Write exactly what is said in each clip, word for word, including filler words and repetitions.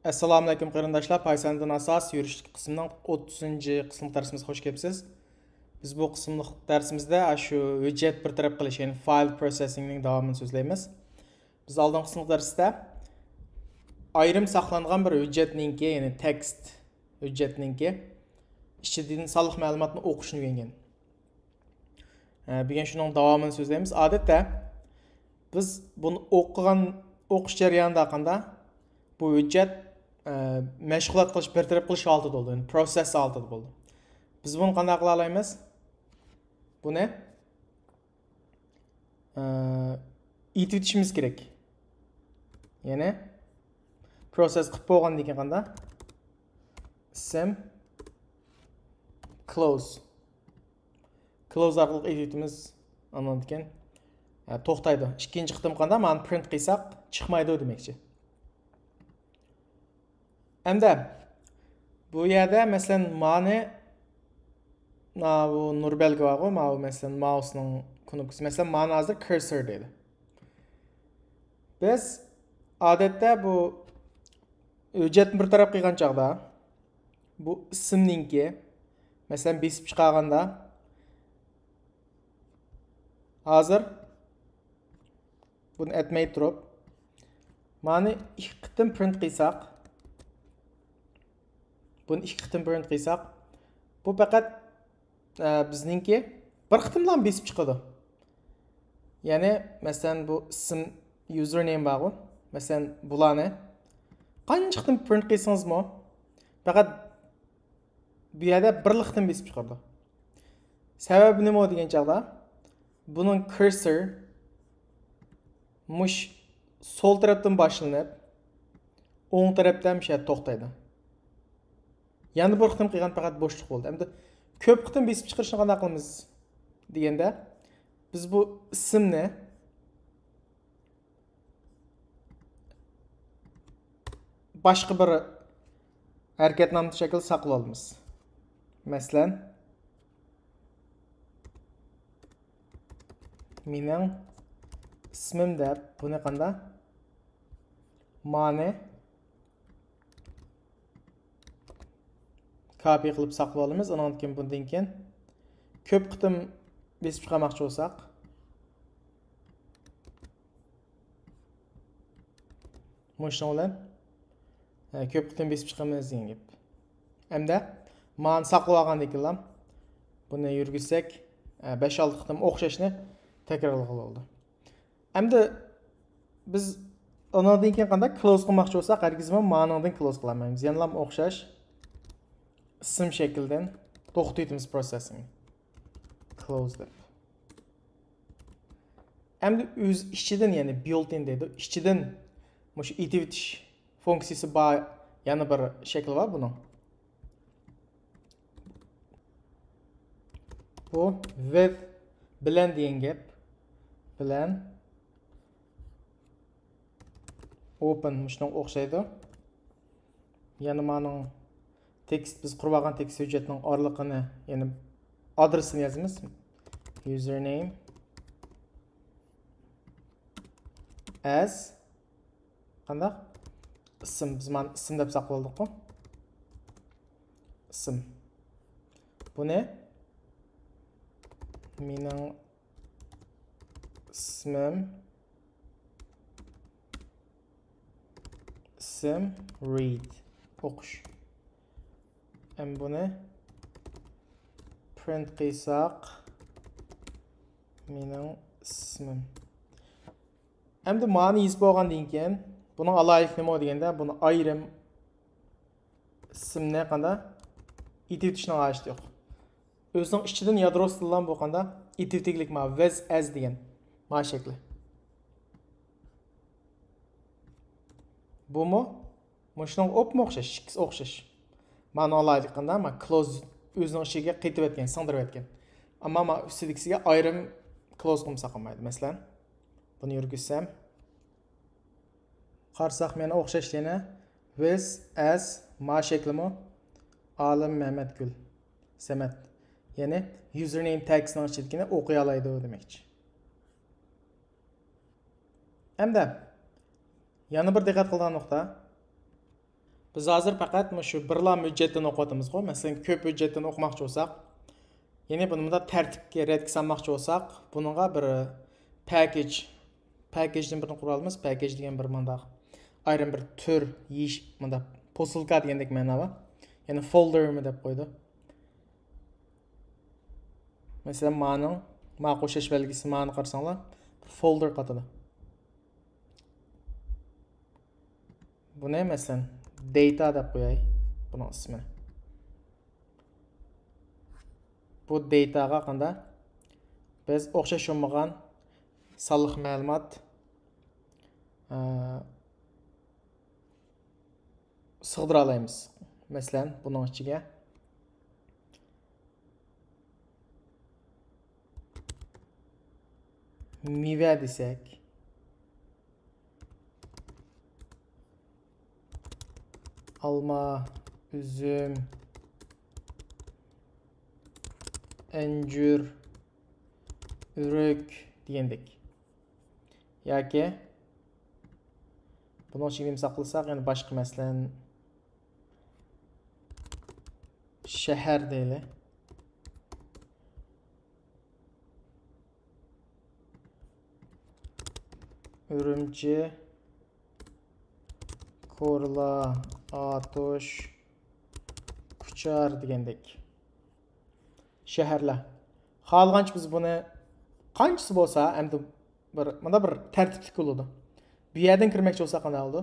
ئەسسالامۇئەلەيكۇم قېرىنداشلار، پايساندىن ئاساس يۈرۈشلۈك قىسمىنىڭ ئوتتۇزىنچى قىسىملىق دەرسىمىزگە خوش كەپسىز. بىز بۇ قىسىملىق دەرسىمىزدە ئاشۇ ھۆججەت بىر تەرەپ قىلىش، يەنى فايل پروسېسسىڭنىڭ داۋامىنى سۆزلەيمىز. بىز ئالدىنقى قىسىملىق دەرستە ئايرىم ساقلانغان بىر ھۆججەتنىڭكى، يەنى تېكىست ھۆججەتنىڭكى ئىچىدىن سانلىق مەلۇماتنى ئوقۇشنى ئۆگەنگەن. ئە، بۈگۈن شۇنىڭ داۋامىنى سۆزلەيمىز. ئادەتتە بىز بۇنى ئوقۇغان، ئوقۇش جەريانىدا قاندا بۇ ھۆججەت، ئە، مەشغۇلات قىلىش، بىر تەرەپ قىلىش ھالىتىدە بولىدۇ، يەنى پروسېس ھالىتىدە بولىدۇ. بىز بۇنى قانداق قىلالايمىز؟ بۇنى، ئە، ئېتىۋېتىشىمىز كېرەك. يەنى پروسېس قىلىپ بولغاندىن كېيىن قاندا ئىسىم كلوز. كلوز ئارقىلىق ئېتىۋېتىمىز. ئاندىن كېيىن، ئە، توختايدۇ. ئىككىنچى قېتىم قاندا مانا پرىنت قىلساق چىقمايدۇ دېمەكچى. ئەمدى بۇ يەردە مەسىلەن مانى، ماۋۇ نۇر بەلگە بارغۇ، ماۋۇ مەسىلەن مائۇسنىڭ كۇنۇپكىسى. مەسىلەن مانى ھازىر كۇرسور دەيدۇ. بىز ئادەتتە بۇ ھۆججەتنى بىر تەرەپ قىلغان چاغدا بۇ ئىسىمنىڭكى، مەسىلەن بېسىپ چىقارغاندا، ھازىر بۇنى ئەتمەي تۇرۇپ، مانى ئىككى قېتىم پرىنت قىلساق، بۇنى ئىككى قېتىم پرىنت قىلساق، بۇ پەقەت، ئە، بىزنىڭكى بىر قېتىملا بېسىپ چىقىدۇ. يەنى مەسىلەن بۇ ئىسىم، يۇزېرنەيم بارغۇ، مەسىلەن بۇلارنى قانچە قېتىم پرىنت قىلسىڭىزمۇ پەقەت بۇ يەردە بىرلا قېتىم بېسىپ چىقىرىدۇ. سەۋەبى نېمە دېگەن چاغدا، بۇنىڭ كۇرسور مۇش سول تەرەپتىن باشلىنىپ، ئوڭ تەرەپتە مۇشۇ يەردە توختايدۇ. يەنە بىر قېتىم قىلغان پەقەت بوشلۇق بولدى. ئەمدى كۆپ قېتىم بېسىپ چىقىرىشنى قانداق قىلىمىز دېگەندە، بىز بۇ ئىسىمنى باشقا بىر ھەرىكەتنامە شەكلىدە ساقلىۋالىمىز. مەسىلەن، مېنىڭ ئىسمىم دەپ بۇنى قاندا؟ مانى كاپى قىلىپ ساقلىۋالىمىز. ئۇنىڭدىن كېيىن، بۇندىن كېيىن كۆپ قېتىم بېسىپ چىقارماقچى بولساق، مۇشۇنىڭ بىلەن، ئە، كۆپ قېتىم بېسىپ چىقىمىز دېگەن گەپ. ئەمدى مانى ساقلىۋالغاندىن كېيىنلا بۇنى يۈرگۈزسەك، ئە، بەش-ئالتە قېتىم ئوخشاشنى تەكرارلىغىلى بولىدۇ. ئەمدى بىز ئۇنىڭدىن كېيىن قانداق كلوز قىلماقچى بولساق، ھەرگىزمۇ مانىڭدىن كلوز قىلالمايمىز. يەنىلا ئوخشاش ئىسىم شەكلىدىن توختىتىمىز پروسېسنى. كلوز دەپ. ئەمدى ئۆز ئىچىدىن، يەنى بيۇلت ئىن دەيدۇ، ئىچىدىن مۇشۇ ئېتىۋېتىش فۇنكسىيىسى بار، يەنە بىر شەكلى بار بۇنىڭ. بۇ ۋىز بىلەن دېگەن گەپ. بىلەن ئوپېن مۇشۇنىڭغا ئوخشايدۇ. يەنە مانىڭ تېكىست، بىز قۇرۇۋالغان تېكىست ھۆججەتنىڭ ئارىلىقىنى، يەنى ئادرېسىنى يازىمىز. يۇزېرنەيم ئەز قانداق؟ ئىسىم. بىز مانا ئىسىم دەپ ساقلىۋالدۇققۇ. ئىسىم. بۇنى مېنىڭ ئىسمىم، ئىسىم رىد، ئوقۇش. ئەمدى بۇنى پرىنت قىلساق، مېنىڭ ئىسمىم. ئەمدى مانى يېزىپ بولغاندىن كېيىن، بۇنىڭ ئالاھىدىلىكى نېمە دېگەندە، بۇنى ئايرىم ئىسىمنى قاندا ئېتىۋېتىشنىڭ ھاجىتى يوق. ئۆزىنىڭ ئىچىدىن يادروسىدىلا بۇ قاندا ئېتىۋېتىگلىك ما ۋىز ئەز دېگەن ما شەكلى. بۇمۇ مۇشۇنىڭغا ئوپمۇ ئوخشاش، ئىككىسى ئوخشاش. مانا ئالايلىقىندا ما كلوز ئۆزىنىڭ ئىچىگە قېتىۋەتكەن، سىڭدۈرۈۋەتكەن. ئەمما ما ئۈستىدىكىسىگە ئايرىم كلوز قىلمىساق بولمايدۇ. مەسىلەن، بۇنى يۈرگۈزسەم، قارىساق مانا ئوخشاش يەنە ۋىز ئەز ما شەكلىمۇ ئالىم مەمەتگۈل سەمەت. يەنى يۇزېرنەيم تەگىسىنىڭ ئىچىدىكىنى ئوقۇيالايدۇ دېمەكچى. ئەمدى يەنە بىر دىققەت قىلىدىغان نۇقتا. بىز ھازىر پەقەت مۇشۇ بىرلا ھۆججەتتىن ئوقۇۋاتىمىزغۇ. مەسىلەن، كۆپ ھۆججەتتىن ئوقۇماقچى بولساق، يەنى بۇنى مۇنداق تەرتىپكە، رەتكە سالماقچى بولساق، بۇنىڭغا بىر پاكېج، پاكېجدىن بىرنى قۇرالىمىز. پاكېج دېگەن بىر مۇنداق ئايرىم بىر تۈر، يېش-، مۇنداق پوسۇلكا دېگەندەك مەنا بار. يەنى فولدېرمۇ دەپ قويىدۇ. مەسىلەن، مانىڭ، ماقۇل ئوخشاش بەلگىسى مانى قارىساڭلار، بىر فولدېر قاتىدۇ. بۇنى، مەسىلەن، دېيتا دەپ قوياي، بۇنىڭ ئىسمىنى. بۇ دېيتاغا قاندا بىز ئوخشاش بولمىغان سانلىق مەلۇمات، ئە، سىغدۇرالايمىز. مەسىلەن، بۇنىڭ ئىچىگە مېۋە دېسەك، ئالما، ئۈزۈم، ئەنجۈر، ئۆرۈك دېگەندەك. ياكى بۇنىڭ ئىچىگە نېمە ساقلىساق، يەنە باشقا، مەسىلەن، شەھەر دەيلى. ئۈرۈمچى، كورلا، ئاتۇش، كۇچار دېگەندەك شەھەرلەر. خالىغانچە بىز بۇنى قانچىسى بولسا، ئەمدى بىر، مۇندا بىر تەرتىپلىك بولىدۇ. بۇ يەردىن كىرمەكچى بولساق قانداق بولىدۇ؟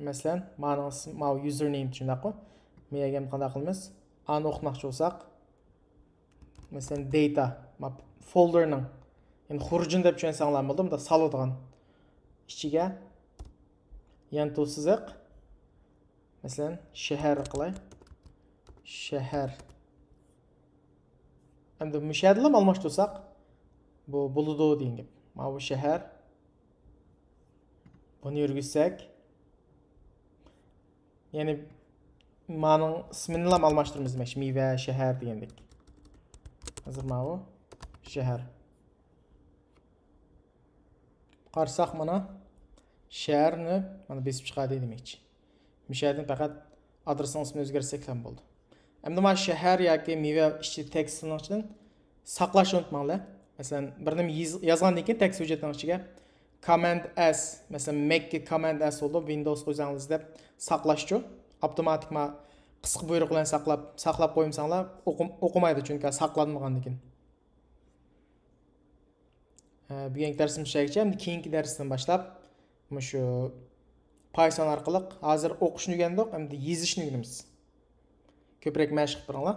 مەسىلەن، مانىڭ ئىسمى، ماۋۇ يۇزېرنېيم، شۇنداققۇ؟ مېيەگەم قانداق قىلىمىز؟ ئانى ئوقۇتماقچى بولساق، مەسىلەن، دېيتا، ما-، فولدېرنىڭ، يەنى خۇرجۇن دەپ چۈشەنسەڭلار بولدى، مۇندا سالىدىغان ئىچىگە يەنە تۇ سىزىق، مەسىلەن، شەھەر قىلاي. شەھەر. ئەمدى مۇشۇ يەردىلا ئالماشتۇرساق، بۇ بولىدۇ دېگەن گەپ. ماۋۇ شەھەر. بۇنى يۈرگۈزسەك، يەنى مانىڭ ئىسمىنىلا ئالماشتۇرىمىز، دېمەكچى، مېۋە، شەھەر دېگەندەك. ھازىر ماۋۇ شەھەر. قارىساق مانا، شەھەرنى مانا بېسىپ چىقاردى دېمەكچى. مۇشۇ يەردىن پەقەت ئادرېسنىڭ ئىسمىنى ئۆزگەرتسەكلا بولدى. ئەمدى مانا شەھەر ياكى مېۋە ئىچى تېكىستىنىڭ ئىچىدىن ساقلاشنى ئۇنتۇماڭلار. مەسىلەن، بىر نېمە يېز-، يازغاندىن كېيىن تېكىست ھۆججەتنىڭ ئىچىگە كاماند ئېس، مەسىلەن، مەككە كاماند ئېس بولىدۇ، ۋىندوۋسقا ئۆزەڭلار دەپ ساقلاشچۇ. ئاپتوماتىكما قىسقا بۇيرۇق بىلەن ساقلاپ، ساقلاپ قويمىساڭلار ئوقۇم-، ئوقۇمايدۇ، چۈنكى ساقلانمىغاندىن كېيىن. ئە، بۈگۈنكى دەرسىمىز شۇ يەرگىچە. ئەمدى كېيىنكى دەرستىن باشلاپ مۇشۇ پايسون ئارقىلىق ھازىر ئوقۇشنى ئۆگەندۇق، ئەمدى يېزىشنى ئۆگىنىمىز. كۆپرەك مەشىق قىلىپ بېرىڭلار.